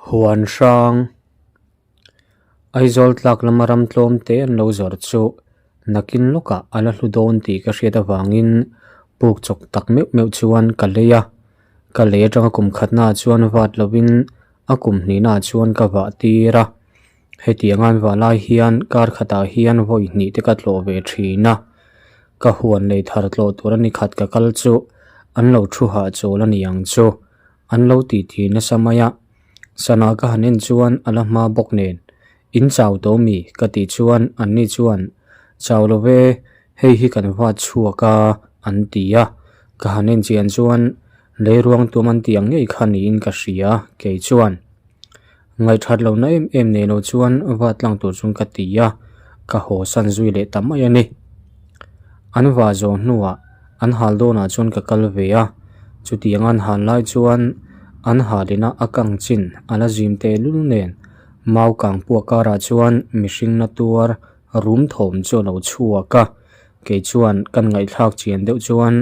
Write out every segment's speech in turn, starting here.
Huan hrang Aizawl tlak lama ram tlawm te an lo zawrh chu nakin lawkah a la hlu dawn tih ka hriat avangin puk chawk tak meuh meuh chuan ka lei a, ka lei atanga kum khatnaah chuan vat lovin a kum hnihnaah chuan ka vah tir a, hetiang an vah lai hian kar khatah hian vawi hnih te ka tlawh ve thin a, ka huan lei thar tlawh tur a ni khat ka kal chu an lo thu hahchawl a ni ang chu. An lo tih tih nasa mai a, sana ka han en chuan a la hma bawk nen, In chau tawh mi? ka tih chuan anni chuan, Chau lo ve, hei hi kan vat chhuak a, an ti a. Ka han en chian chuan leiruang tuam an tih ang ngei kha niin ka hria, kei chuan. Ngaihthat lohna em em nei lo chuan vat tlang tur chuan ka ti a, ka haw san zui leh ta mai a ni. An vah zawh hnuah an hal dawnah chuan ka kal ve a, chutiang an hal lai chuan an halina a kang chin a la zim teh lul nen mau kang puak karah chuan mihring na tuar rum thawm chu a lo chhuak a, kei chuan kan ngaihthlak chian deuh chuan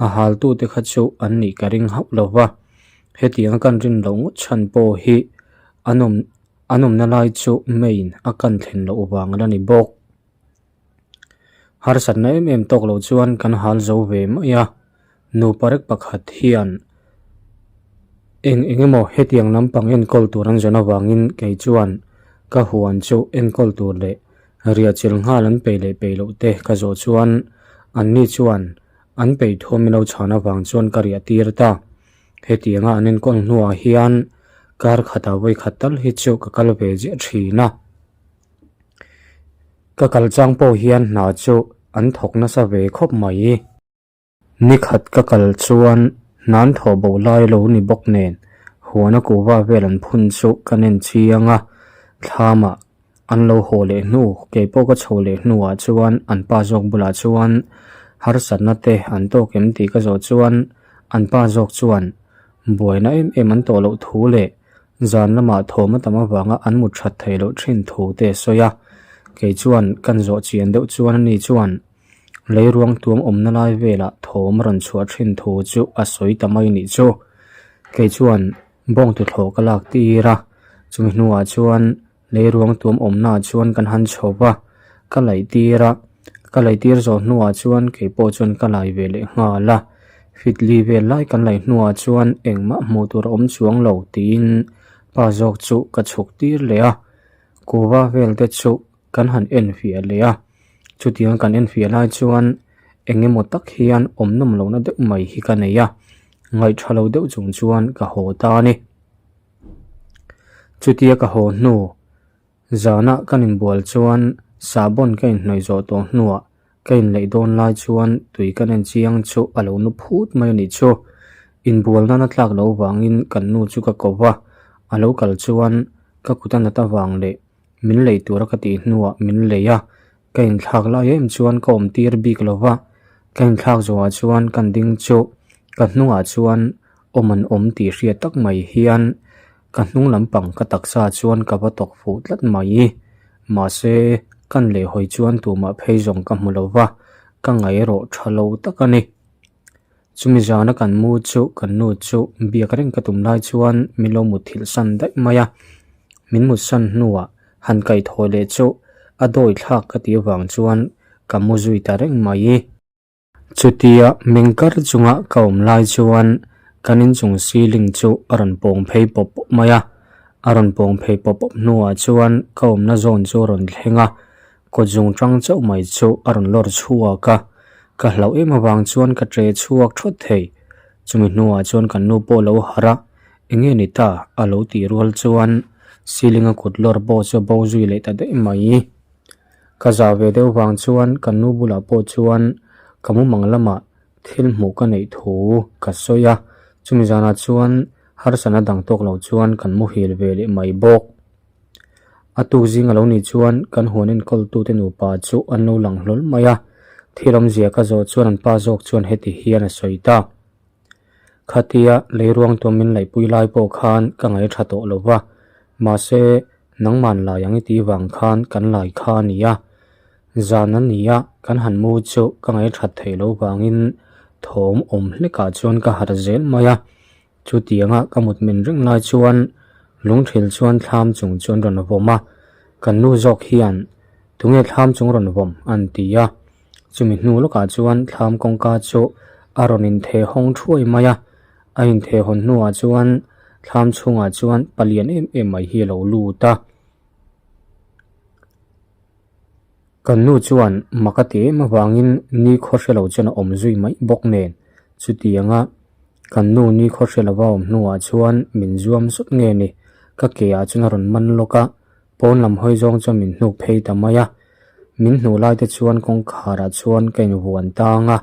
a haltute kha chu an nih ka ring hauh lo va. Hetianga kan rin loh ngawt chhan pawh hi an awm an awmna lai chu main a kan thlen loh vang a la ni bawk. Harsatna em em tawk loh chuan kan hal zo ve mai a, nupa rek pakhat hian eng eng emaw hetiang lampang enkawl tur an zawn avangin kei chuan ka huan chu enkawl tur leh riah chilh nghal an peih leh peih loh te ka zawh chuan anni chuan An peih thuam ilo chhan avang chuan ka riah tir ta. Hetianga an enkawl hnuah hian kar khatah vawi khat tal hi chu ka kal ve ziah thin a. Ka kal chang pawh hian hna chu an thawk nasa ve khawp mai. Nikhat ka kal chuan hna an thawh bo lai lo ni bawk nen huana kuhva vel an phun chu ka nen chiang a, thlamah An lo haw leh hnu, kei pawh ka chho leh hnuah chuan an pa zawk bulah chuan harsatna te an tawk em tih ka zawh chuan an pa zawk chuan buaina em em an tawh loh thu leh zan lamah thawm a tam avanga an mut that theih loh thin thu te a sawi a. Kei chuan kan zawh chian deuh chuan ani chuan leiruang tuam awmna lai velah thawm a rawn chhuah thin thu chu a sawi ta mai nih chu. Kei chuan bawng tuthlawh ka lak tir a, chumi hnuah chuan leiruang tuam awmnaah chuan kan han chho va, ka laih tir a, ka laih tir zawh hnuah chuan kei pawh chuan ka lai ve leh nghal a, fitli vel lai kan laih hnuah chuan engmah hmuh tur a awm chuang lo tiin pa zawk chu ka chhuk tir leh a, kuva vel te chu kan han en fiah leh a, chutiang kan en fiah lai chuan eng emaw tak hian awm nawm lohna deuh mai hi ka nei a, ngaihtha lo deuh chung chuan ka haw ta a ni. Chutia ka haw hnu zana kan inbual chuan sahbawn ka inhnawih zawh tawh hnuah ka inleih dawn lai chuan tui ka nen chiang chu a lo nu phut mai a nih chu. Inbual nana tlak loh vangin kan nu chu ka ko va, a lo kal chuan ka kut a nat avang leh min lei tura ka tih hnuah min lei a, ka inthlak lai em chuan ka awm tir bik lo va, ka inthlak zawhah chuan kan ding chu ka hnungah chuan awm an awm tih hriat tak mai hian ka hnung lampang ka taksa chuan ka va tawk fuh tlat mai. Mahse, kan lehhawi chuan tumah phei zawng ka hmu lo va, ka ngaihrawh tha lo tak a ni. Chumi zana kan mu chu kan nu chu biak reng ka tum lai chuan min lo mutthilh san daih mai a, min mut san hnuah han kaihthawh leh chu a dawi thlak ka tih avang chuan ka mu zui ta reng mai. Chutia meng kar chunga ka awm lai chuan kan inchung ceiling chu a rawn pawng phei pawp pawp mai a, a rawn pawng phei pawp pawp hnuah chuan ka awmna zawn chu a rawn thleng a, Kawt zung tang chauh mai chu a rawn lawr chhuak a, ka hlauh em avang chuan ka ṭe chhuak thawt thei. Chumi hnuah chuan kan nu pawh lo harh a, enge ni ta a lo tih rual chuan ceiling a kut lawr pawh chu a bo zui leh ta daih mai. Ka zah ve deuh vang chuan kan nu bulah pawh chuan ka mumang lamah thil hmuh ka neih thu ka sawi a, chumi zanah chuan harsatna dang tawk lo chuan kan muhil ve leh mai bawk. A tuk zing a lo nih chuan kan huan enkawltute nupa chu an lo lang hlawl mai a, thil awmzia ka zawh chuan an pa zawk chuan heti hian a sawi ta. Khatia leiruang tuam min laihpui lai pawh khan ka ngaih tha tawh lo va, mahse nangman lai ang i tih vang khan kan lai kha a ni a. Zan a ni a, kan han mu chu ka ngaih that theih loh vangin thawm awm hlekah chuan ka harh zel mai a. Chutianga ka mut min reng lai chuan Lungthil chuan thlam chung chu an rawn vawm a, kan nu zawk hian tunge thlam chung rawn vawm an ti a. Chumi hnu lawkah chuan thlam kawngka chu a rawn intheh hawng thuai mai a, a intheh hawn hnuah chuan thlam chhungah chuan palian em em mai hi a lo lut a. Kan nu chuan mak a ti em avangin ni khaw hre lo chuan a awm zui mai bawk nen chutianga kan nu ni khaw hre lova awm hnuah chuan min zuam zut nge ni ka ke ah chuan a rawn man lawk a pawn lam hawi zawng chuan min hnuk phei ta mai a min hnuh lai te chuan kawngkhar ah chuan ka invuan tang a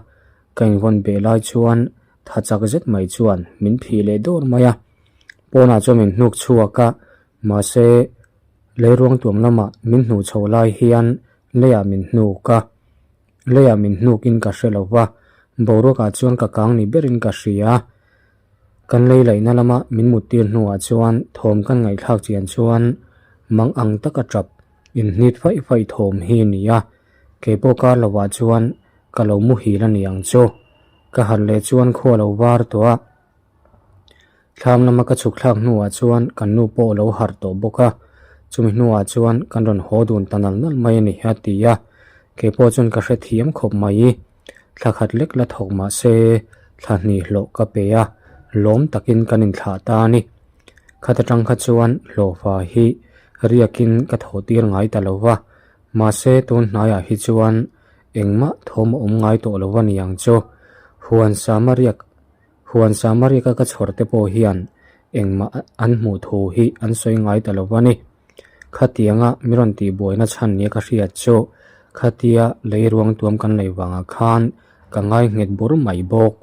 ka invawn beh lai chuan tha chak zet mai chuan min phih leh dawr mai a pawnah chuan min hnuk chhuak a mahse. Leiruang tuam lamah min hnuh chho lai hian leiah min hnuk a, leiah min hnukin ka hre lo va, boruakah chuan ka kang ni berin ka hria. Kan lei laihna lama min muttir hnuah chuan thawm kan ngaihthlak chian chuan mang ang taka tap inhnit faih faih thawm hi a ni a, keipawh kar lovah chuan ka lo muhil a ni ang chu. Ka harh leh chuan khua lo var tawh a. Thlam lama ka chhuk thlak hnuah chuan kan nu pawh a lo harh tawh bawk a, chumi hnuah chuan kan rawn haw dun ta nal nal mai a ni a ti a, kei pawh chuan ka hrethiam khawp mai. Thla khat lek la thawk mah se thla hnih hlawh ka pe a, lawm takin kan inthlah ta a ni. Khat atang kha chuan hlawhfa hi riakin ka thawh tir ngai ta lo va, mahse tun hnaiah hi chuan engmah thawm a awm ngai tawh lo a ni ang chu. Huan sama riak Huan Samarika ka chhawr te pawh hian engmah an hmuh thu hi an sawi ngai ta lo a ni. Khatianga mi rawn tih buaina chhan nia ka hriat chu khatia lei ruang tuam kan lei vangah khan ka ngai nghet bur mai bawk.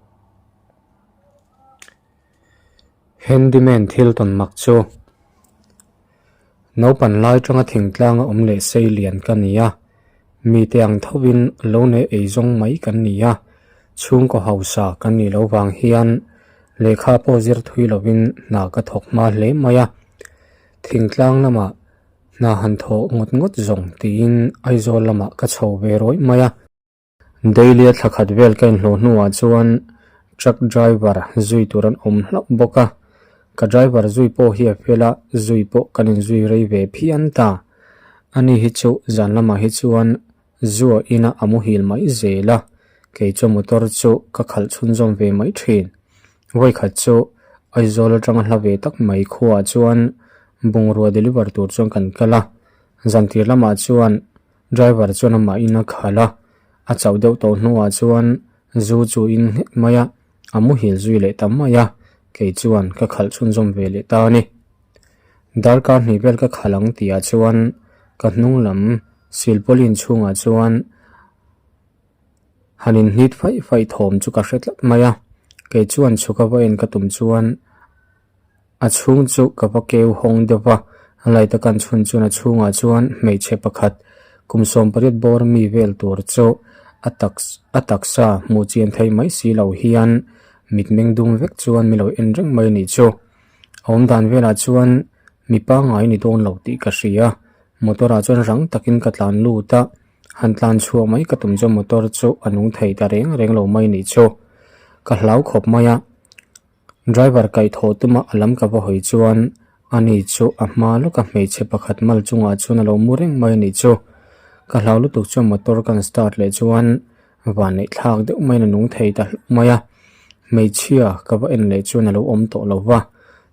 Handyman thil tawn mak chu Naupan lai tanga thingtlanga awm leh sei lian ka ni a, mite ang thovin lo nei ei zawng mai kan ni a, chhungkaw hausa kan nih loh vang hian lehkha pawh zir thui lovin hna ka thawk hma hle mai a, thingtlang lamah hna han thawh ngawt ngawt zawng tiin Aizawl lamah ka chho ve rawih mai a. Daily a thla khat vel ka inhlawh hnuah chuan truck driver zui tur an awm hlauh bawk a, ka driver zui pawh hi a fel a, zui pawh kan inzui rei ve phian ta. Ani hi chu zan lamah hi chuan zua inah a muhil mai zel a, kei chuan motor chu ka khalh chhunzawm ve mai thin. Vawikhat chu Aizawl atanga hla ve tak mai khuaah chuan bungrua deliver tur chuan kan kal a, zantir lamah chuan Driver chuan amah in a khalh a, a chauh deuh tawh hnuah chuan zu chu in nghet mai a, a muhil zui leh ta mai a, kei chuan ka khalh chhunzawm ve leh ta a ni. Darkar hnih vel ka khalh ang tihah chuan ka hnung lam silpauline chhungah chuan han inhnit faih faih thawm chu ka hre tlat mai a, kei chuan chhuk a va en ka tum chuan A chhung chu ka va keu hawng deuh va, a light a kan chhun chuan a chhungah chuan hmeichhe pakhat kum 18 bawr mi vel tur chu a tak a taksa hmuh chian theih mai si lo hian mitmeng dum vek chuan mi lo en reng mai a nih chu. A awm dan velah chuan mi pangngai ni dawn lo tih ka hria, motor ah chuan rang takin ka tlan lut a, han tlan chhuah mai ka tum chuan motor chu a nung thei ta reng reng lo mai a nih chu. Ka hlau khawp mai a. Driver kaihthawh tuma a lam ka va hawi chuan ani chu a hma lawka hmeichhe pakhat mal chungah chuan a lo mu reng mai a nih chu. Ka hlau lutuk chuan motor kan start leh chuan van neih thlak deuh maiin a nung thei ta hlauh mai a. Hmeichhia ka va en leh chuan a lo awm tawh lo va,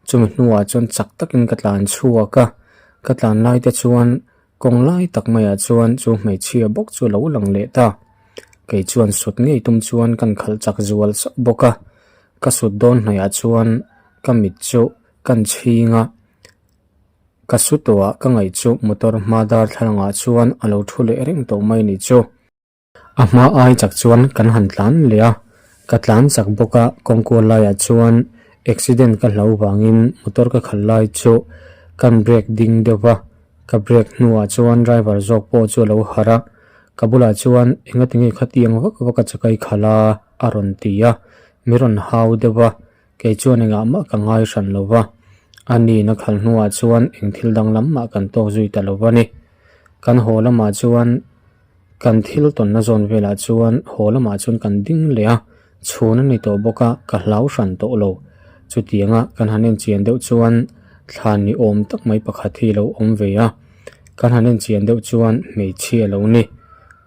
chumi hnuah chuan chak takin ka tlan chhuak a, ka tlan lai te chuan Kawng lai tak maiah chuan chu hmeichhia bawk chu a lo lang leh ta. Kei chuan sut ngei tum chuan kan khalh chak zual chauh bawk a. Ka sut dawn hnaihah chuan ka mit chu kan chhing a. Ka su tawhah ka ngaih chu motor hma darthlalangah chuan a lo thu leh reng tawh mai ni chu. A hma ai chak chuan kan han tlan leh a, ka tlan chak bawk a, kawngkual laiah chuan accident ka hlo vangin motor ka khalh lai chu kan brake ding deuh va, ka brake hnuah chuan driver zawk pawh chu a lo harh a, ka bulah chuan engati nge khatiang vak vak a chakai khalh a a rawn ti a, mi rawn hau deuh a, kei chuan engah mah ka ngai hran lo va, a nin a khalh hnuah chuan eng thil danglam mah kan tawk zui ta lo va ni. Kan haw lamah chuan. Kan thil tawnna zawn velah chuan haw lamah chuan kan ding leh a, chhun a ni tawh bawk a, ka hlau hran tawh lo. Chutianga kan han enchian deuh chuan. Thlan ni awm tak mai pakhat hi a lo awm ve a kan han en chian deuh chuan hmeichhia a lo ni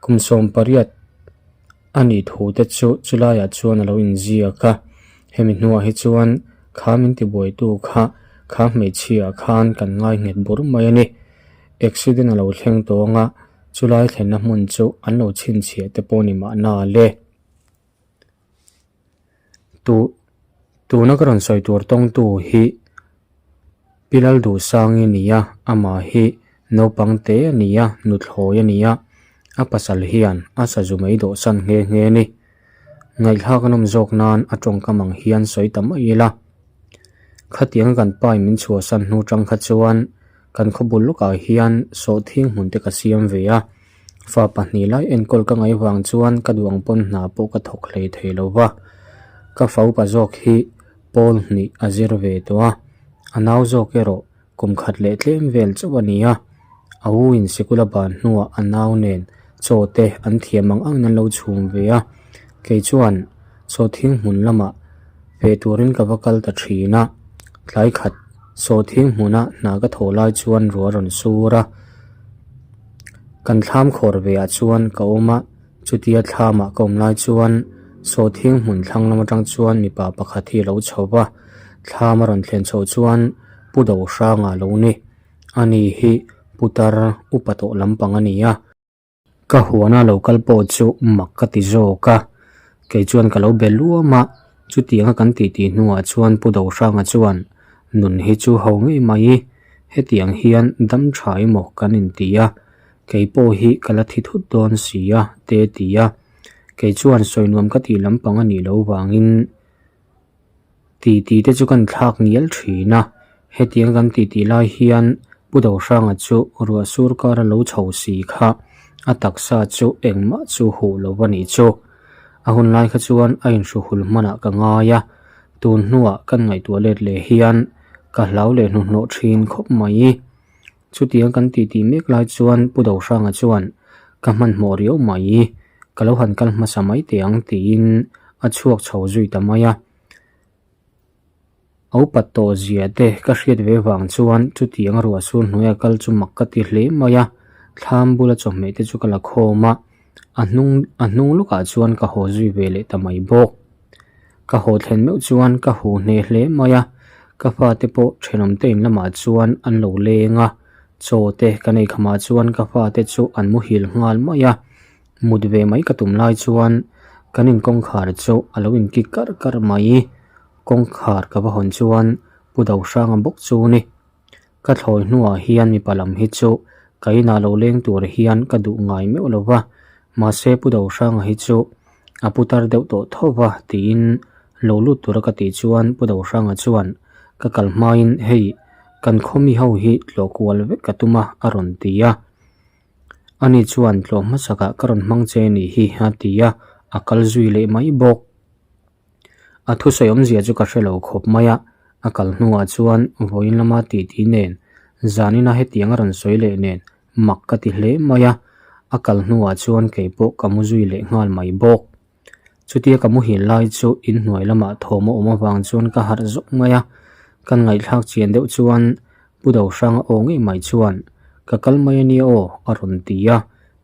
kum 18 a nih thu te chu chulaiah chuan a lo inziak a hemi hnuah hi chuan kha min tibuai tu kha kha hmeichhia ah khan kan ngai nghet bur mai a ni accident a lo thleng tawng a chulai thlenna hmun chu an lo chhinchhiah te pawh ni mahna le. Tu tuna ka rawn sawi tur tawngtu hi Pi Lalduhsangi a ni a amah hi naupang te a ni a nuthlawi a ni a a pasal hian a sazu mai dawhsan nghe nghe a ni ngaihthlak a nawm zawk nan a tawngkam ang hian sawi ta mai ila khatiang kan pa in min chhuahsan hnu tang kha chuan kan khaw bul lawkah hian sawhthing hmun te ka siam ve a. Fa pahnih lai enkawl ka ngaih vang chuan ka duh ang pawn hna pawh ka thawk hlei thei lo va, ka fa upa zawk hi pawl hnih a zir ve tawh a, a nau zawk erawh kum khat leh tlem vel chauh a ni a, a u in sikul a ban hnuah a nau nen chaw te an thiam ang angin an lo chhum ve a, kei chuan sawhthing hmun lamah ve turin ka va kal ta thin a, tlai khat sawhthing hmuna hna ka thawh lai chuan ruah a rawn sur a. Kan thlam khawr ve ah chuan ka awm a, chutia thlam ah ka awm lai chuan sawhthing hmun thlang lam atang chuan mipa pakhat hi a lo chho va, thlam a rawn thlen chhoh chuan Pu Dohranga a lo ni. Ani hi putar upa tawh lampang a ni a. Ka huana lo kal pawh chu mak ka ti zawk a, kei chuan ka lo be luam a, chutianga kan titi hnuah chuan Pu Dohranga chuan nun hi chu ho ngei mai, hetiang hian dam tha emaw kan inti a, kei pawh hi ka la thi thut dawn si a te ti a, kei chuan sawi nuam ka tih lampang a nih loh vangin Titi te chu kan thlak ngial thin a, hetiang kan titi lai hian Pu Dohranga chu ruah sur kar a lo chho si kha a taksa chu engmah chu huh lo a nih chu. A hun lai kha chuan a inhruhul hmanah ka ngai a, tun hnuah kan ngaihtuah let leh hian ka hlau leh hnuhnawh thin khawp mai. Chutiang kan titi mek lai chuan Pu Dohranga chuan ka hmanhmawh riau mai, ka lo han kal hmasa mai teh ang tiin a chhuak chho zui ta mai a. A upat tawh zia te ka hriat ve vang chuan chutiang ruah sur hnuaia kal chu mak ka ti hle mai a, thlam bula chawhmeh te chu ka la khawm a, a hnung a hnung lawkah chuan ka haw zui ve leh ta mai bawk. Ka haw thlen meuh chuan ka huh hneh hle mai a, ka fate pawh thenawm te in lamah chuan an lo leng a, chaw te ka nei khamah chuan ka fate chu an muhil nghal mai a, mut ve mai ka tum lai chuan kan in kawngkhar chu a lo in kik karh karh mai, kawngkhar ka va hawn chuan Pu Dohranga bawk chu ni. Ka thlawi hnuah hian mipa lam hi chu ka inah lo leng tur hian ka duh ngai meuh lo va, mahse Pu Dohranga hi chu a putar deuh tawh tho va tiin lo lut tura ka tih chuan Pu Dohranga chuan ka kal hmain hei kan khaw mi ho hi tlawh kual vek ka tum a a rawn ti a. Ani chuan tlawh hmasakah ka rawn hmang che nih hi a ti a, a kal zui leh mai bawk. A thusawi awmzia chu ka hre lo khawp mai a, a kal hnuah chuan vawiin lama titi nen zanina hetiang a rawn sawi leh nen mak ka ti hle mai a, a kal hnuah chuan kei pawh ka mu zui leh nghal mai bawk. Chutia ka muhil lai chu inhnuai lamah thawm a awm avang chuan ka harh zawk mai a, kan ngaihthlak chian deuh chuan Pu Dohranga aw ngei mai chuan ka kal mai a nia aw a rawn ti a.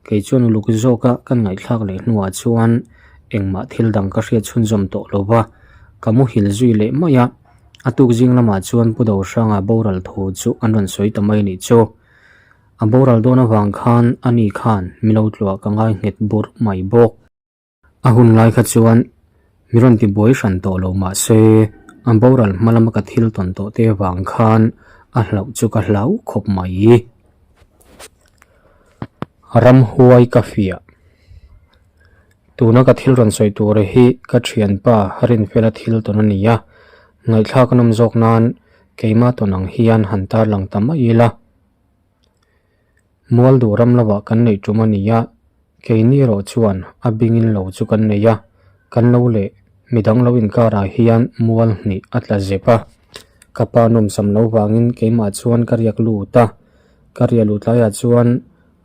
Kei chuan uluk zawka kan ngaihthlak leh hnuah chuan engmah thil dang ka hriat chhunzawm tawh lo va, ka muhil zui leh mai a. A tuk zing lamah chuan Pu Dohranga boral thu chu an rawn sawi ta mai nih chu. A boral dawn avang khan ani khan mi lo tluah ka ngai nghet burh mai bawk. A hun lai kha chuan mi rawn ti buai hran tawh lo mah se a boral hma lama ka thil tawn tawh te avang khan a hlauh chu ka hlau khawp mai. Ramhuai ka fiah. Tuna ka thil rawn sawi tur hi ka thianpa Rinfela thil tawn a ni a, ngaihthlak a nawm zawk nan keimah tawn ang hian han tarlang ta mai ila. Mual duh ram lovah kan neih tum a ni a, keini erawh chuan a bingin lo chu kan nei a, kan lo leh midang lo inkarah hian mual hnih a tla zep a. Ka pa nawmsam lo vangin keimah chuan ka riak lut a, ka riah lut laiah chuan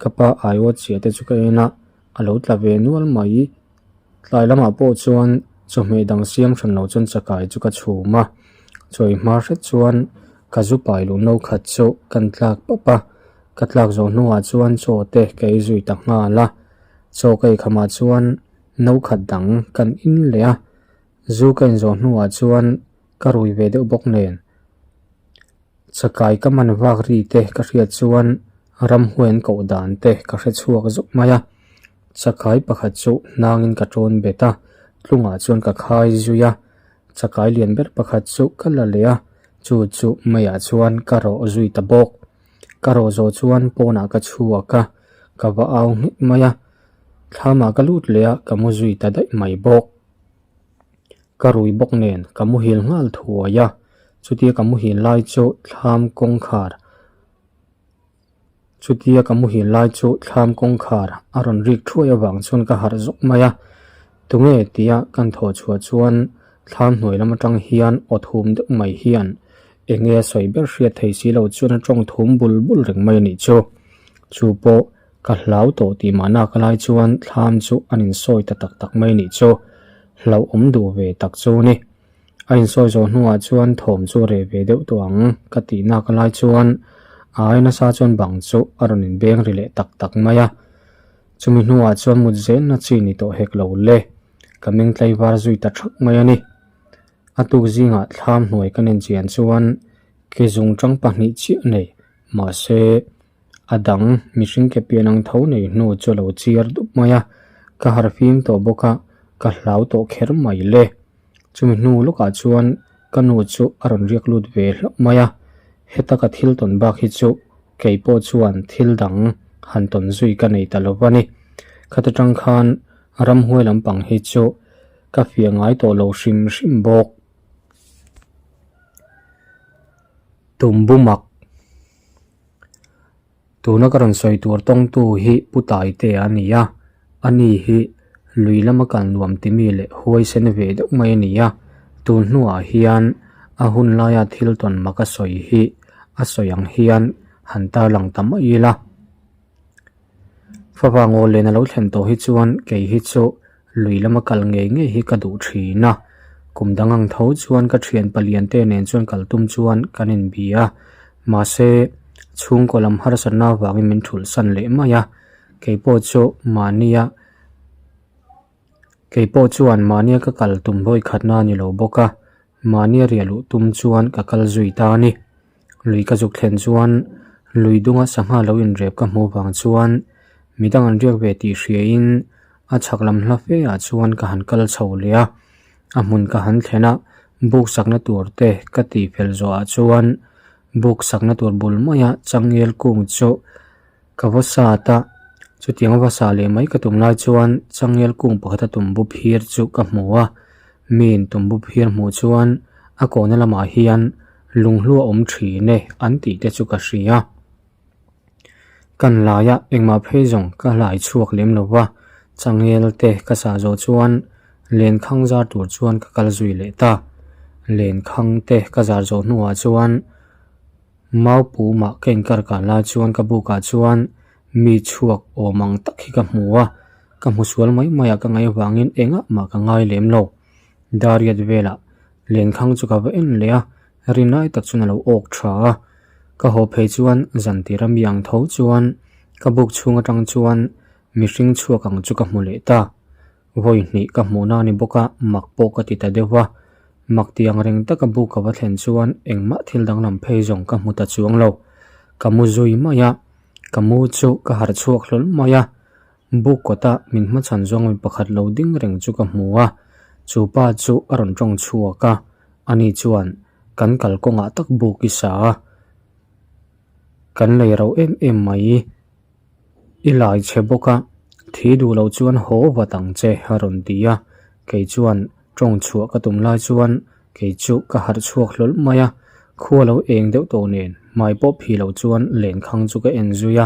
ka pa aiawt chiah te chu ka en a, a lo tla ve nual mai. Tlai lamah pawh chuan chawhmeh dang siam hran lo chuan chakai chu ka chhum a, chawi hma hret chuan. Ka zu pai luh no khat chu kan tlak pawp a, ka tlak zawh hnuah chuan chaw te ka ei zui ta nghal a. Chaw ka ei khamah chuan no khat dang kan in leh a, zu ka inzawh hnuah chuan ka rui ve deuh bawk nen. Chakai ka man vak ri te ka hriat chuan ramhuai an koh dan te ka hre chhuak zuk mai a. Chakai pakhat chu hnangin ka tawn bet a, tlungah chuan ka khai zui a. Chakai lian ber pakhat chu ka la leh a, chu chu meiah chuan ka rawh zui ta bawk. Ka rawh zawh chuan pawnah ka chhuak a, ka va au nghek mai a. Thlamah ka lut leh a, ka mu zui ta daih mai bawk. Ka rui bawk nen ka muhil nghal thuai a, chutia ka muhil lai chu thlam kawngkhar chutia ka muhil lai chu thlam kawngkhar a rawn rik thuai avang chuan ka harh zawk mai a, tunge tia kan thawh chhuah chuan thlam hnuai lam atang hian aw thum deuh mai hian eng nge a sawi ber hriat thei si lo chuan a tawng thum bul bul reng mai a nih chu, chu pawh Ka hlau tawh tih mahna ka lai chuan thlam chu an insawi ta tak tak mai nih chu. Hlauhawm duh ve tak chu ni. A insawi zawh hnuah chuan thawm chu reh ve deuh tawh ang ka tihna ka lai chuan a ai nasa chuan bang chu a rawn inbeng ri leh tak tak mai a. Chumi hnuah chuan mut zelna chi ni tawh hek lo le. Ka meng tlaivar zui ta thak mai a ni. A tuk zingah thlam hnuai ka nen chian chuan ke zungtang pahnih chiah nei mahse A dang, mihring ke pian ang tho nei hnu chu a lo chiar dup mai a, ka harfim tawh bawk a, ka hlau tawh kher mai le. Chumi hnu lawkah chuan ka nu chu a rawn riak lut ve hlauh mai a, heta ka thil tawn bak hi chu kei pawh chuan thil dang han tawn zui ka nei ta lo va ni. Khata tang khan ramhuai lampang hi chu ka fiah ngai tawh lo hrim hrim bawk. Tumbumak. Tuna ka rawn sawi tur tawngtu hi Pu Taite a ni a, ani hi lui lama kal nuam ti mi leh huaisen ve deuh mai a ni a, tun hnuah hian a hun laia thil tawn mak a sawi hi a sawi ang hian han tarlang ta mai ila. Fapa ngaw len a lo thlen tawh hi chuan kei hi chu lui lama kal ngei ngei hi ka duh thin a, kum dang ang tho chuan ka thian palian te nen chuan kal tum chuan kan inbi a, mahse chhungkaw lam harsatna avangin min thulh san leh mai a, kei pawh chu mahnia kei pawh chuan mahnia ka kal tum vawi khatna a ni lo bawk a, mahnia riah luh tum chuan ka kal zui ta a ni. Lui ka zuk thlen chuan lui dunga sangha lo inrep ka hmuh vang chuan midang an riak ve tih hriain a chhak lam hla fe ah chuan ka han kal chho leh a, a hmun ka han thlen a buk sakna tur te ka tih fel zawh ah chuan buk sakna tur bul maia changel kung chu Ka va sat a, chutiang va sah leh mai ka tum lai chuan changel kung pakhata tumbu phir chu ka hmu a, miin tumbu phir hmuh chuan a kawhna lamah hian lunghlu a awm thin e an tih te chu ka hria. Kan laia engmah phei zawng ka hlai chhuak lem lo va, changel te ka sah zawh chuan lenkhang zar tur chuan ka kal zui leh ta. Lenkhang te ka zar zawh hnuah chuan. Mau pumah ka inkar kah lai chuan ka bukah chuan mi chhuak awm ang tak hi ka hmu a, ka hmu sual mai mai a ka ngaih avangin engah mah ka ngai lem lo. Dariat velah lenkhang chu ka va en leh a, rinai tak chuan a lo awk tha a. Ka haw phei chuan zan tira mi ang tho chuan ka buk chhung atang chuan mihring chhuak ang chu ka hmu leh ta. Vawi hnih ka hmuhna a ni bawk a, mak pawh ka ti ta deuh va. Mak ti ang reng taka buk ka va thlen chuan engmah thil danglam phei zawng ka hmu ta chuang lo. Ka mu zui mai a, ka mu chu ka harh chhuak hlawl mai a. Buk kawta min hmachhan zawng mi pakhat lo ding reng chu ka hmu a, chu pa chu a rawn tawng chhuak a, ani chuan kan kalkawngah tak buk i sa a, kan lei rauh em em mai. I lai chhe bawk a, thi duh loh chuan haw vat ang che a rawn ti a, kei chuan tawng chhuah ka tum lai chuan kei chu ka harh chhuak hlawl mai a, khua lo eng deuh tawh nen hmai pawh phi loh chuan lenkhang chu ka en zui a,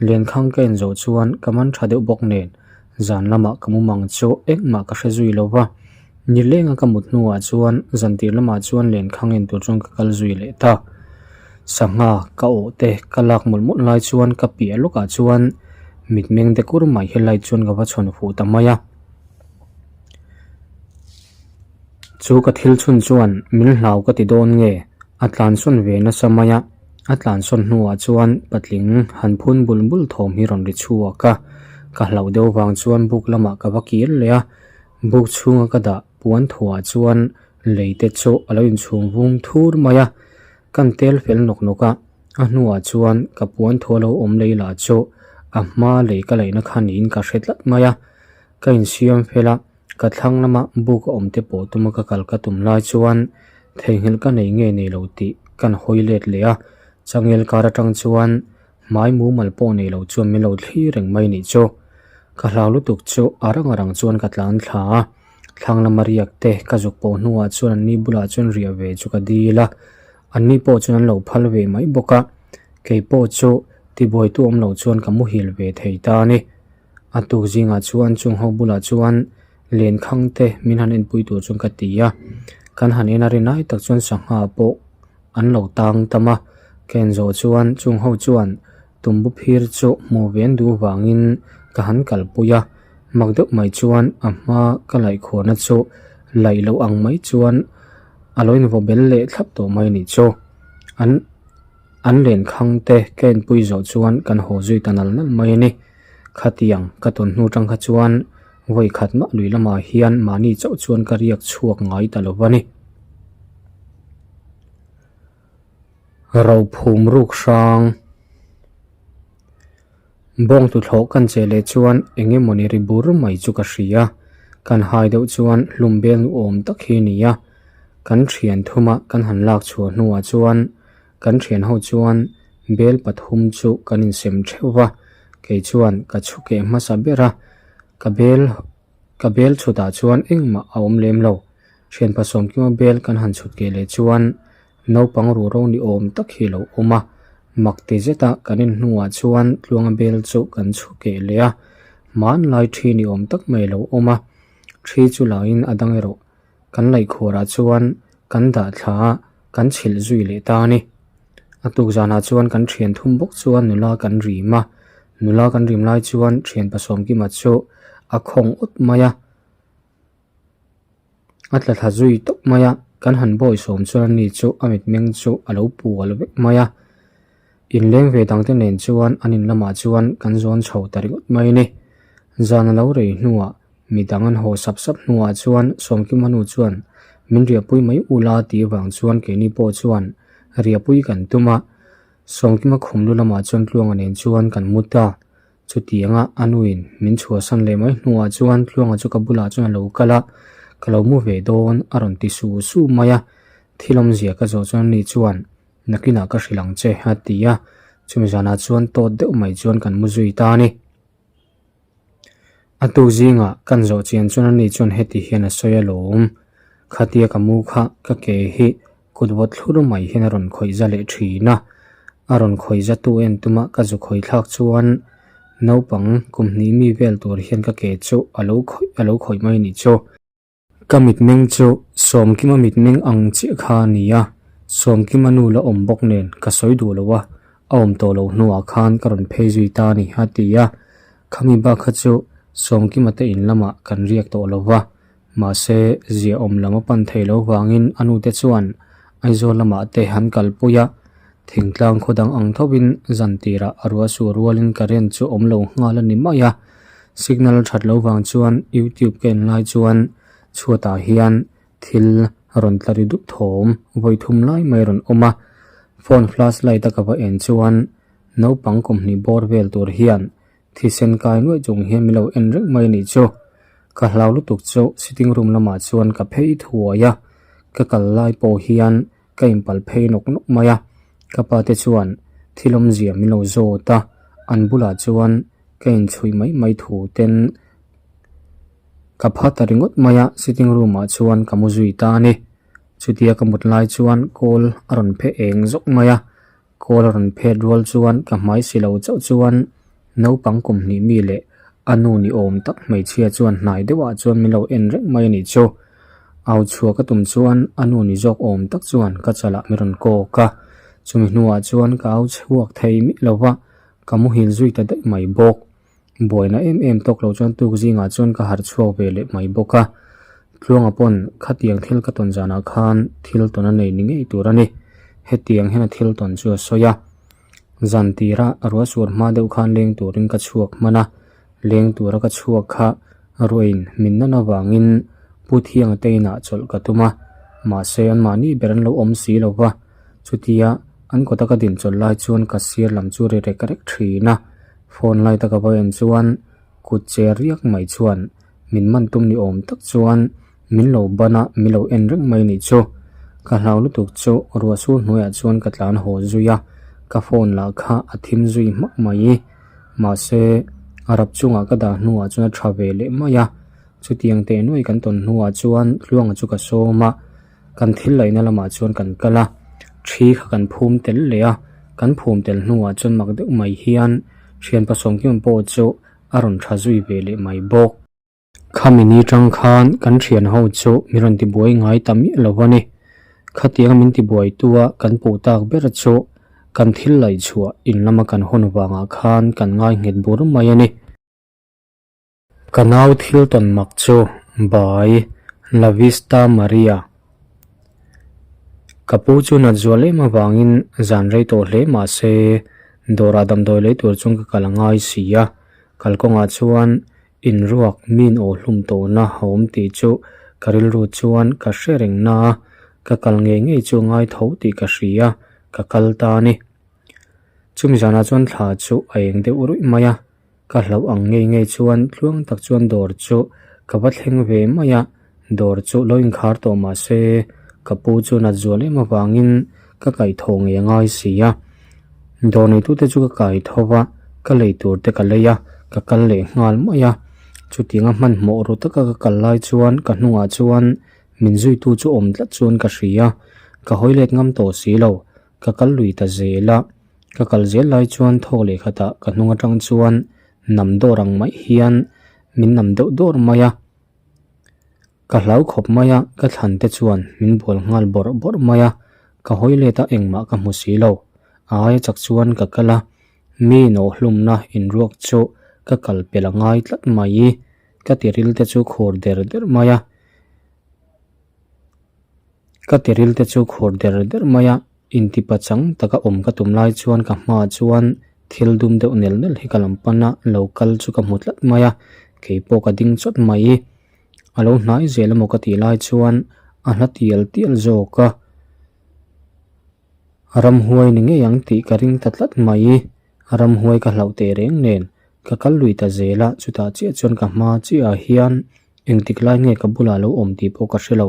lenkhang ka en zawh chuan ka man tha deuh bawk nen zan lamah ka mumang chu engmah ka hre zui lo va, nilenga ka mut hnuah chuan zan tir lamah chuan lenkhang en tur chuan ka kal zui leh ta. Sangha ka awh te ka lak mawlh mawlh lai chuan ka piah lawkah chuan mitmeng te kur mai helai chuan ka va chhawn fuh ta mai a. Chu ka thil chhun chuan min hlau ka ti dawn nge? A tlansawn ve nasa mai a, a tlansawn hnuah chuan patling han phun bul bul thawm hi rawn ri chhuak a, ka hlauh deuh vang chuan buk lamah ka va kir leh a, buk chhunga ka dah puan thuah chuan lei te chu a lo inchhung vung thur mai a, kan tel fel nawk nawk a, a hnuah chuan ka puan thu a lo awm lei lah chu a hma lei ka laihna kha niin ka hre tlat mai a, ka insiam fel a. Ka thlang lama buk a awm te pawh tuma ka kal ka tum lai chuan theihnghilh ka nei nge nei lo tih kan hawi let leh a, changel kar atang chuan hmai mumal pawh nei lo chuan min lo thlir reng mai nih chu. Ka hlau lutuk chu a rang a rang chuan ka tlan thla a, thlang lama riak te ka zuk pawh hnuah chuan anni bulah chuan riah ve chu ka dil a, anni pawh chuan an lo phal ve mai bawk a, kei pawh chu tibuaitu awm lo chuan ka muhil ve thei ta a ni. A tuk zingah chuan chung ho bulah chuan lenkhang te min han enpui tur chuan ka ti a, kan han en a ri lai tak chuan sangha pawh an lo tang tam a, ka en zawh chuan chung ho chuan tumbu phir chu hmuh ve an duh vangin ka han kalpui a, mak deuh mai chuan a hma ka laihkhuarna chu laih loh ang mai chuan a lo invaw bel leh thlap tawh mai a nih chu an. An lenkhang te ka enpui zawh chuan kan haw zui ta nal nal mai a ni. Khatiang ka tawn hnu tang kha chuan vawi khat mah lui lamah hian mahni chauh chuan ka riak chhuak ngai ta lo va ni. Rophum ruk hrang. Bawng tuthlawh kan che leh chuan eng emawni ri bur mai chu ka hria. Kan hai deuh chuan hlum bel nu awm tak hi a ni a. Kan thian thuma kan han lak chhuah hnuah chuan kan thian ho chuan bel pathum chu kan insem theuh va. Kei chuan ka chhu keh hmasa ber a, ka bel ka bel chhutah chuan engmah a awm lem lo. Thian pasawmkima bel kan han chhut keh leh chuan Naupang ruhro ni awm tak hi a lo awm a, mak ti zeta kan en hnuah chuan tluanga bel chu kan chhu keh leh a, hmanlai thi ni awm tak mai a lo awm a, thi chu lahin a dang erawh kan laihkhuarah chuan kan dah thla a, kan chhilh zui leh ta a ni. A tuk zanah chuan kan thian thum bawk chuan nula kan rim a, nula kan rim lai chuan thian pasawmkima chu a khawng awt mai a. A tla thla zui tawp mai a, kan han bawi sawm chuan ani chu a mitmeng chu a lo pual vek mai a. Inleng ve dangte nen chuan an in lamah chuan kan zawn chho ta ringawt mai a ni. Zan a lo rei hnuah midang an haw sap sap hnuah chuan Sawmkima nu chuan min riahpui mai ula tih avang chuan keini pawh chuan riahpui kan tum a. Sawmkima khum lu lamah chuan Tluanga nen chuan kan mu ta. Chutianga a nuin min chhuahsan leh mai hnuah chuan Tluanga chu ka bulah chuan a lo kal a, ka lo mu ve dawn a rawn ti su su mai a. Thil awmzia ka zawh chuan ani chuan nakinah ka hrilh ang che a ti a, chumi zanah chuan tawt deuh mai chuan kan mu zui ta a ni. A tu zingah kan zawh chian chuan ani chuan heti hian a sawi alawm, khatia ka mu kha ka ke hi Kut vawt thlur mai hian a rawn khawih za leh thin a, a rawn khawih za tu en tuma ka zu khawih thlak chuan naupang kum hnih mi vel tur hian ka ke chu a lo khawih a lo khawih mai nih chu. Ka mitmeng chu Sawmkima mitmeng ang chiah kha a ni a, Sawmkima nu la awm bawk nen ka sawi duh lo a, a awm tawh loh hnuah khan ka rawn phei zui ta a ni a ti a, khami bak kha chu Sawmkima te in lamah kan riak tawh lo va. Mahse, ziahawm lam a pan thei lo vangin a nute chuan Aizawl lamah te han kalpui a, thingtlang khaw dang ang thovin zan tirah a ruah suh rualin current chu awm lo nghal a ni mai a. Signal that lo vang chuan YouTube ka en lai chuan chhuatah hian thil rawn tla ri dup thawm vawi thum lai mai rawn awm a. Phone flash light a ka va en chuan naupang kum hnih bawr vel tur hian Thisen kai nuaih chung hian min lo en reng mai a nih chu. Ka hlau lutuk chu sitting room lamah chuan ka phei thuai a, ka kal lai pawh hian ka inpal phei nawk nawk mai a. Ka pa te chuan thil awmzia min lo zawt a, an bulah chuan ka inchhuih mai mai thu ten ka pha ta ringawt mai a, sitting room ah chuan ka mu zui ta a ni. Chutia ka mut lai chuan kawl a rawn phe eng zawk mai a. Kawl a rawn phet rual chuan ka hmai si lo chauh chuan naupang kum hnih mi leh a nu ni awm tak hmeichhia chuan hnai deuhah chuan min lo en reng mai a nih chu. Au chhuah ka tum chuan a nu ni zawk awm tak chuan ka chalah min rawn kawk a, chumi hnuah chuan ka au chhuak thei miah lo va, ka muhil zui ta daih mai bawk. Buaina em em tawk lo chuan tuk zingah chuan ka harh chhuak ve leh mai bawk a, Tluanga pawn khatiang thil ka tawn zanah khan thil tawn a nei ni ngei tur a ni. Hetiang hian a thil tawn chu a sawi a. Zan tira ruah sur hma deuh khan leng turin ka chhuak hman a, leng tura ka chhuak kha ruahin min nan avangin Pu Thianga te inah chawlh ka tum a, mahse anmahni ber an lo awm si lo va, chutia an kawta ka din chawlh lai chuan ka sir lam chu ri rek rek thin a, phone light a ka va en chuan kut che riak mai chuan min man tum ni awm tak chuan min lo ban a, min lo en reng mai nih chu. Ka hlau lutuk chu ruah sur hnuaiah chuan ka tlan haw zui a, ka phone lah kha a thim zui hmak mai. Mahse, a rap chungah ka dah hnuah chuan a tha ve leh mai a, chutiang teh nuai kan tawn hnuah chuan Tluanga chu ka sawm a, kan thil laihna lamah chuan kan kal a, thi kha kan phum tel leh a, kan phum tel hnuah chuan mak deuh mai hian thianpa Sawmkima pawh chu a rawn tha zui ve leh mai bawk. Khami ni tang khan kan thian ho chu min rawn tibuai ngai ta miah lo a ni. Khatianga min tibuai tua kan puh tak ber chu kan thil laih chhuah in lama kan hawn vangah khan kan ngai nghet bur mai a ni. Ka nau thil tawn mak chu Bai La Vista Maria. Ka pu chu nat zual em avangin zan rei tawh hle mah se dawrah damdawi lei tur chuan ka kal a ngai si a, kalkawngah chuan Inruak min aw hlum tawhna a awm tih chu ka rilru chuan ka hre reng na a, ka kal ngei ngei chu ngai tho tih ka hria, ka kal ta a ni. Chumi zanah chuan thla chu a eng deuh ruih mai a, ka hlauh ang ngei ngei chuan tluang tak chuan dawr chu ka va thleng ve mai a, dawr chu lo inkhar tawh mah se ka pu chu nat zual em avangin ka kaihthawh ngei a ngai si a. Dawr neitute chu ka kai tho va, ka lei tur te ka lei a, ka kal leh nghal mai a. Chutianga hmanhmawh ru taka ka kal lai chuan ka hnungah chuan min zuitu chu awm tlat chuan ka hria a, ka hawi let ngam tawh si lo, ka kal lui ta zel a. Ka kal zel lai chuan thawk leh khatah ka hnung atang chuan nam dawr ang mai hian min nam deuh dawr mai a. Ka hlau khawp mai a, ka thlan te chuan min bual nghal bawrh bawrh mai a, ka hawi let a engmah ka hmu si lo. A aia chak chuan ka kal a, mi nawhhlumna inruak chu ka kal pel a ngai tlat mai. Ka tiril te chu khur der der mai a, ka tiril te chu khur der der mai a. Intipa chang taka awm ka tum lai chuan ka hmaah chuan thil dum deuh nel nel hi ka lam pan a, lo kal chu ka hmu tlat mai a, kei pawh ka ding chawt mai. A lo hnai zel emaw ka tih lai chuan a hla tial tial zawk a, ramhuai ni ngei ang tih ka ring ta tlat mai. Ramhuai ka hlauh teh reng nen ka kal lui ta zel a, chutah chiah chuan ka hma chiah ah hian Engtik lai nge ka bulah lo awm tih pawh ka hre lo,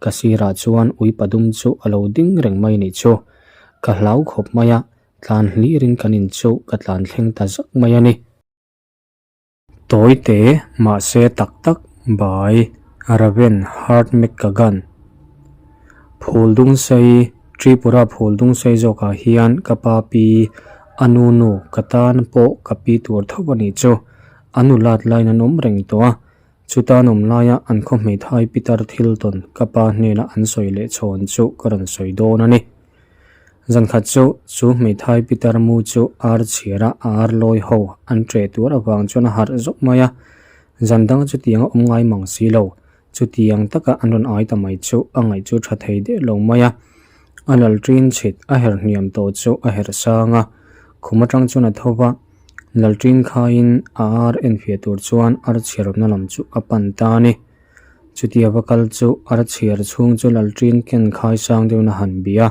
ka sirah chuan ui padum chu a lo ding reng mai nih chu. Ka hlau khawp mai a, tlan hlirin kan in chu ka tlan thleng ta zak mai a ni. Tawite, mahse tak tak, bai, Raven Hart McKagan. Phul dung sei, Tripura phul dung sei zawkah hian ka pa pi, a nu nu, ka tan pawh ka pi tur tho a nih chu. A nu lat laiin an awm reng tawh a, chuta an awm laia an khaw hmeithai pitar thil tawn ka pa hnena an sawi leh chhawn chu ka rawn sawi dawn a ni. Zankhat chu chu hmeithai pitar mu chu ar chhiara a ar lawi ho an ṭeh tur avang chuan a harh zawk mai a, zan danga chutiang a awm ngai mang si lo, chutiang taka an rawn ai ta mai chu a ngaih chu ṭha thei deuh lo mai a. A lal ṭin chhit a herh hniam tawh chu a herh sang a, khum aṭang chuan a tho va. Lalṭin khaiin a ar enfiah tur chuan ar chhiarna lam chu a pan ta a ni. Chutia va kal chu ar chhiar chhung chu Lalṭin ken khai sang deuhin a han bih a.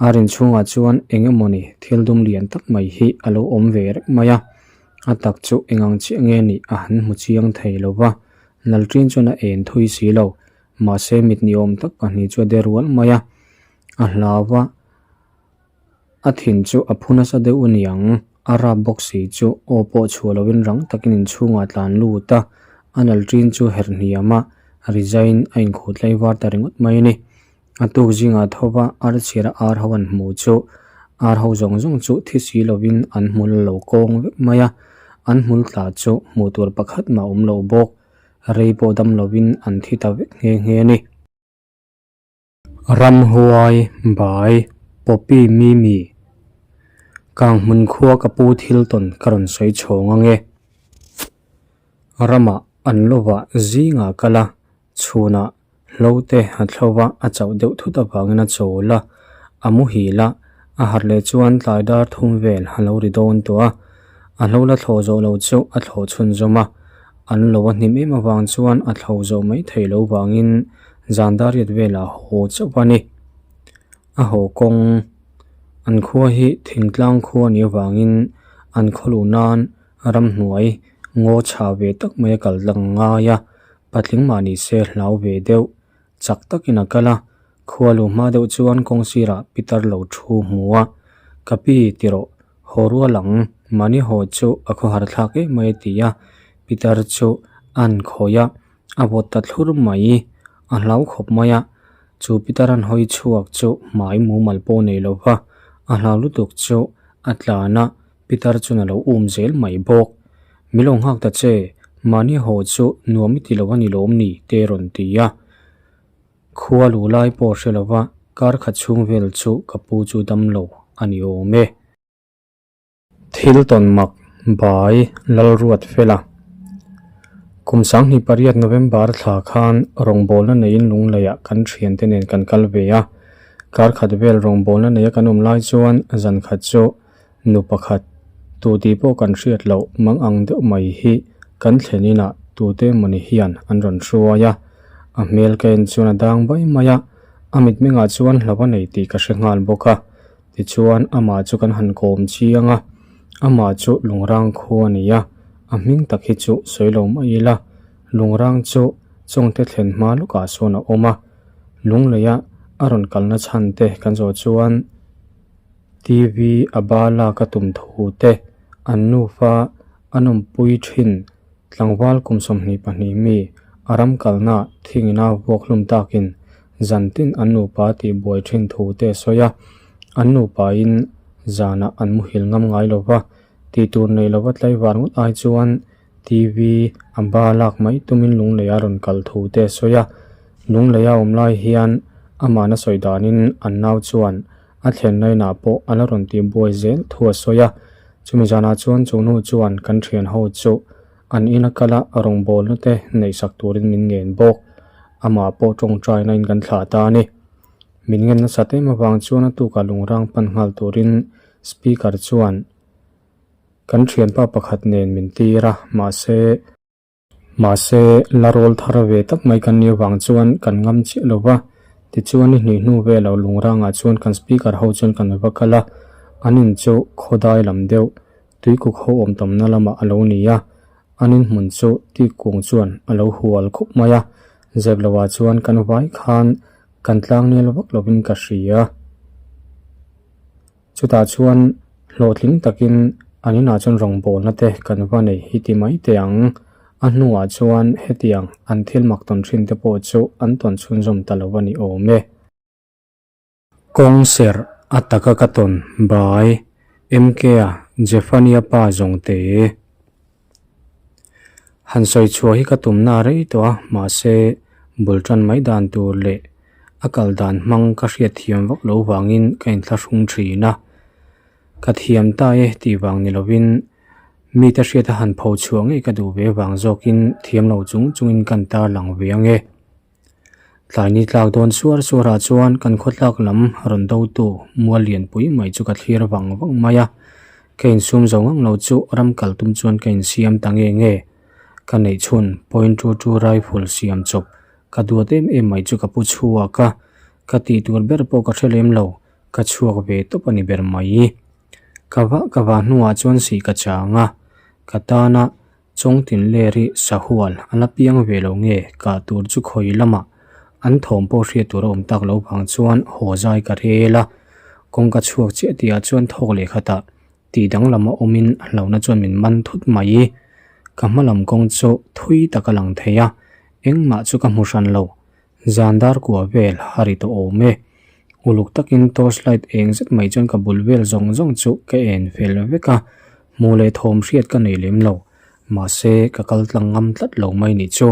Ar inchhungah chuan eng emawni thil dum lian tak mai hi a lo awm ve reng mai a. A tak chu eng ang chiah nge nih a han hmu chiang thei lo va. Lalṭin chuan a en thui si lo. Mahse mit ni awm tak pahnih chu a de rual mai a. A hlau va. A thin chu a phu nasa deuh a niang, a rap bawk si chu aw pawh chhuah lovin rang takin inchhungah a tlan lut a, a nal ṭin chu herh hniam a, rizaiin a inkhuh tlai var ta ringawt mai a ni. A tuk zingah tho va ar chhiara ar ho an hmuh chu ar ho zawng zawng chu thi si lovin an hmul a lo kawng vek mai a, an hmul tla chu hmuh tur pakhat mah a awm lo bawk, rei pawh dam lovin an thi ta vek nghe nghe a ni. Ramhuai, Bai, Poppy Mimi, Kanghmun khua ka pu thil tawn ka rawn sawi chhawng ang e. Ramah an lovah zingah kal a, chhunah hlo te a thlo va, a chauh deuh thut avangin a chawl a. A muhil a, a harh leh chuan tlai dar thum vel a lo ri dawn tawh a. A hlo la thlawh zawh lo chu a thlawh chhunzawm a. An lo a hnim em avang chuan a thlo zawh mai thei lo vangin zan dar riat velah haw chauh a ni. A haw kawng an khua hi thingtlang khua a nih avangin an khaw luh nan ramhnuai ngaw chhah ve tak mai a kal tlang ngai a, patling mah ni se hlau ve deuh chak takin a kal a, khua luh hma deuh chuan kawng sirah pitar lo thu hmu a, Ka pi ti rawh, haw rual ang, mahni haw chu a khawhar thlak em mai a ti a, pitar chu a han khawi a, a vawt ta thlur mai, a hlau khawp mai a, chu pitar an hawi chhuak chu hmai mumal pawh nei lo va, a hlau lutuk chu a tlan a, pitar chuan a lo um zel mai bawk. Mi lo nghak ta che, mahni haw chu nuam i ti lo a ni lawm ni? te a rawn ti a. Khua lu lai pawh hre lo va, kar khat chhung vel chu ka pu chu dam lo a ni awm e. Thil tawn mak bai Lalruat Fela. Kum 28 November thla khan rawngbawlna neiin Lungleiah kan thiante nen kan kal ve a. Kar khat vel rawngbawlna neia kan awm lai chuan zan khat chu nu pakhat tu tih pawh kan hriat loh mang ang deuh mai hi kan thlen inah tute mawni hian an rawn hruai a. A hmel ka en chuan a dang bai mai a, a mitmengah chuan hlauh a nei tih ka hre nghal bawk a. Tichuan amah chu kan han kawm chiang a, amah chu Lungrang khu a ni a, a hming tak hi chu sawi lo mai ila, Lungrang chu Chawngte thlen hma lawkah sawn a awm a, Lungleia a rawn kalna chhan te kan zawh chuan TV a ba lak a tum thu te, an nufa an awmpui thin Tlangval kum 22 mi a ram kalna thingina vuak hlum takin zan tin an nupa tih buai thin thu te a sawi a, an nupain zanah an muhil ngam ngai lo va, tih tur nei lova tlaivar ngawt ai chuan TV a ba lak mai tumin Lungleia rawn kal thu te a sawi a, Lungleia awm lai hian amahna sawi danin an nau chuan A thlen lainah pawh a la rawn tih buai zel thu a sawi a, chumi zanah chuan chu nu chuan kan thian ho chu an ina kala rawngbawlna te neihsak turin min ngen bawk. Amah pawh tawngtaina in kan thlah ta a ni. Min ngen nasat em avang chuan a tukah lungrang pan nghal turin speaker chuan kan thianpa pakhat nen min tir a, mahse, Mahse, la rawl thar ve tak mai kan nih avang chuan kan ngam chiah lo va, tichuan ni hnih hnu vel lo lungrangah chuan kan speaker ho chuan kan va kal a, an in chu khawdai lam deuh tuikuk ho awm tamna lamah a lo ni a, an in hmun chu tik kung chuan a lo hual khup mai a, zep lohah chuan kan vai khan kan tlang nel vak lovin ka hria. Chutah chuan hlawhtling takin an inah chuan rawngbawlna te kan va nei hi ti mai teh ang. A hnuah chuan hetiang an thil mak tawn thin te pawh chu an tawn chhunzawm ta lo a ni awm e. Kawng serh a taka ka tawn bai MK-a Zephania pa zawng te. Han sawi chhuah hi ka tumna a rei tawh a, mahse bul tan mai dan tur leh a kal dan hmang ka hriat thiam vak lo vangin ka inthlahrung thin a. Ka thiam ta e tih vang ni lovin mite hriat a han pho chhuah ngei ka duh ve vang zawkin thiam lo chung chungin kan tarlang ve ang e. Tlai ni tlak dawn suar suarah chuan kan khawtlak lam rawn dotu mual lianpui mai chu ka thlir vang vang mai a, ka insum zo ngang lo chu ram kal tum chuan ka insiam ta nge nge. Ka neih chhun point two two rifle siam chawp ka duat em em mai chu ka pu chhuak a, ka tih tur ber pawh ka hre lem lo, ka chhuak ve tawp a ni ber mai. Ka vah ka vah hnuah chuan sih ka chang a, ka tana Chawngtin ler hi sahual a la piang ve lo nge kah tur chu khawi lamah an thawm pawh hriat tur a awm tak lo vang chuan haw zai ka rel a, kawngka chhuak chiah tihah chuan thawk leh khatah tih danglam a awmin hlauhna chuan min man thut mai. Ka hma lam kawng chu thui tak a lang thei a, engmah chu ka hmu hran lo. Zan dar kua vel a ri tawh awm e. Uluk takin torch light eng zet mai chuan ka bul vel zawng zawng chu ka en fel vek a, hmuh leh thawm hriat ka nei lem lo. Mahse, ka kal tlang ngam tlat lo mai nih chu.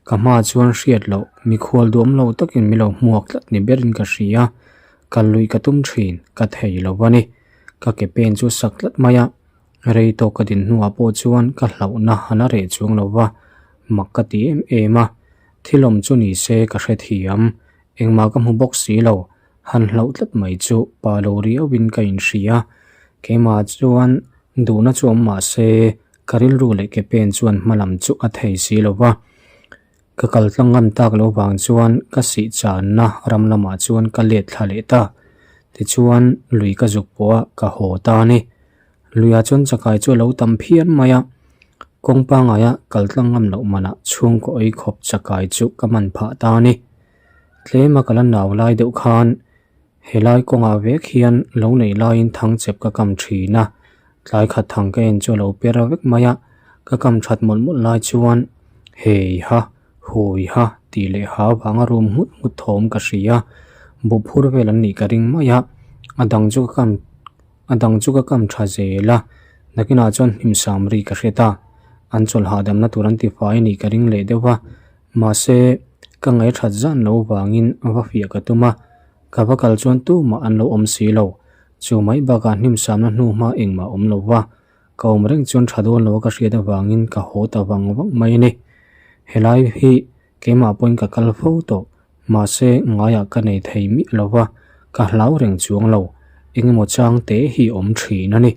Ka hmaah chuan hriat loh, mikhual duam lo takin mi lo hmuak tlat ni berin ka hria. Kal luih ka tum thin, ka thei lo a ni. Ka ke pen chu sak tlat mai a, rei tawk ka din hnuah pawh chuan ka hlauhna a la reh chuang lo va, mak ka ti em em a. Thil awm chu ni se ka hrethiam, engmah ka hmu bawk si lo. Han hlauh tlat mai chu pa lo riauin ka inhria. Keimah chuan duhna chu awm mah se ka rilru leh ke pen chuan hma lam chu a thei si lo va. Ka kal tlang ngam tak lo vang chuan ka sih channa ram lamah chuan ka let thla leh ta. Tichuan lui ka zuk pawh a ka haw ta a ni. Luiah chuan chakai chu a lo tam phian mai a, kawng pangaia kal tlang ngam loh manah chhungkaw ei khawp chakai chu ka man phah ta a ni. Tlema ka la nau lai deuh khan helai kawngah vek hian lo neih laiin thang chep ka kam thin a, tlai khat thang ka en chu a lo per vek mai a, ka kam that mawlh mawlh lai chuan hei ha hui ha tih leh ha vanga rum nghut nghut thawm ka hria, buh phur vel an nih ka ring mai a, a dang chu ka kam. A dang chu ka kam tha zel a, nakinah chuan hnim sam ri ka hre ta. An chawlh hahdamna tur an ti fai anih ka ring leh deuh a, mahse ka ngaihṭhat zan lo vangin va fiah ka tum a, ka va kal chuan tumah an lo awm si lo. Chu mai bakah hnim samna hnu hma engmah awm lo va, ka awm reng chuan tha dawn lo a ka hriat avangin ka haw ta vang vang mai a ni. Helai hi Keimah pawhin ka kal fo tawh, mahse ngaiah ka nei thei miah lo va, ka hlau reng chuang lo, engemaw chang te hi awm thin a ni.